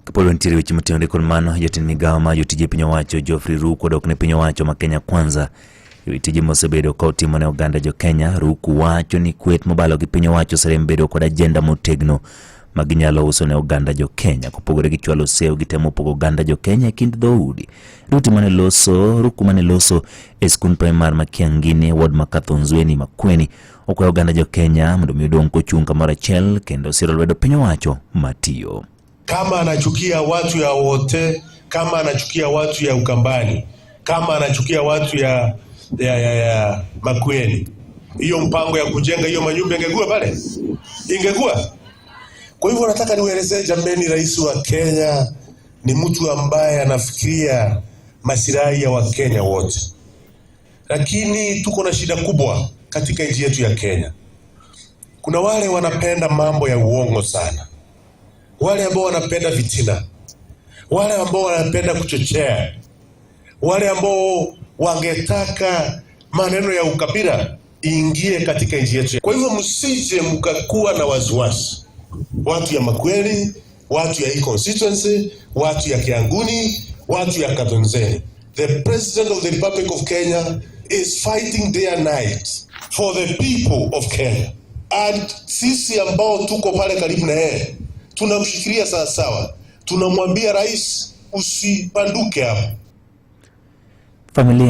Kapod wantiere weche motenore kod mano, jatend migawo mar jotije piny owacho Geoffrey Ruku odok ne piny owacho ma Kenya Kwanza e wi tije mosebedo ka otimo ne oganda jo Kenya. Ruku wacho ni kweth mobalo gi piny owacho oserem bedo kod ajenda motegno ma ginyalo uso ne oganda jo Kenya. Kopogore gi chwalo sewo gi temo pogo oganda jo Kenya e kind dhoudi. Ruku mane loso e skund primar ma Kiangini, ward ma Kathonzweni, Makueni, okwayo oganda jo Kenya mondo mi odong' kochung' kamoro achiel kendo siro lwedo piny owacho matiyo. Kama anachukia watu ya wote, kama anachukia watu ya Ukambani, kama anachukia watu ya Makueni, hiyo mpango ya kujenga hiyo manyumba ingekuwa pale, ingekuwa. Kwa hivyo nataka niwaelezee jameni, rais wa Kenya ni mtu ambaye anafikiria masilahi ya Wakenya wote, lakini tuko na shida kubwa katika nchi yetu ya Kenya. Kuna wale wanapenda mambo ya uongo sana, wale ambao wanapenda fitina, wale ambao wanapenda kuchochea, wale ambao wangetaka maneno ya ukabila iingie katika nchi yetu. Kwa hivyo msije mkakuwa na wasiwasi, watu ya Makueni, watu ya hii constituency, watu ya Kianguni, watu ya Kathonzweni. The President of the Republic of Kenya is fighting day and night for the people of Kenya. And sisi ambao tuko pale karibu na yeye tunamshikilia sawa sawa, tunamwambia rais, usibanduke hapo. Familia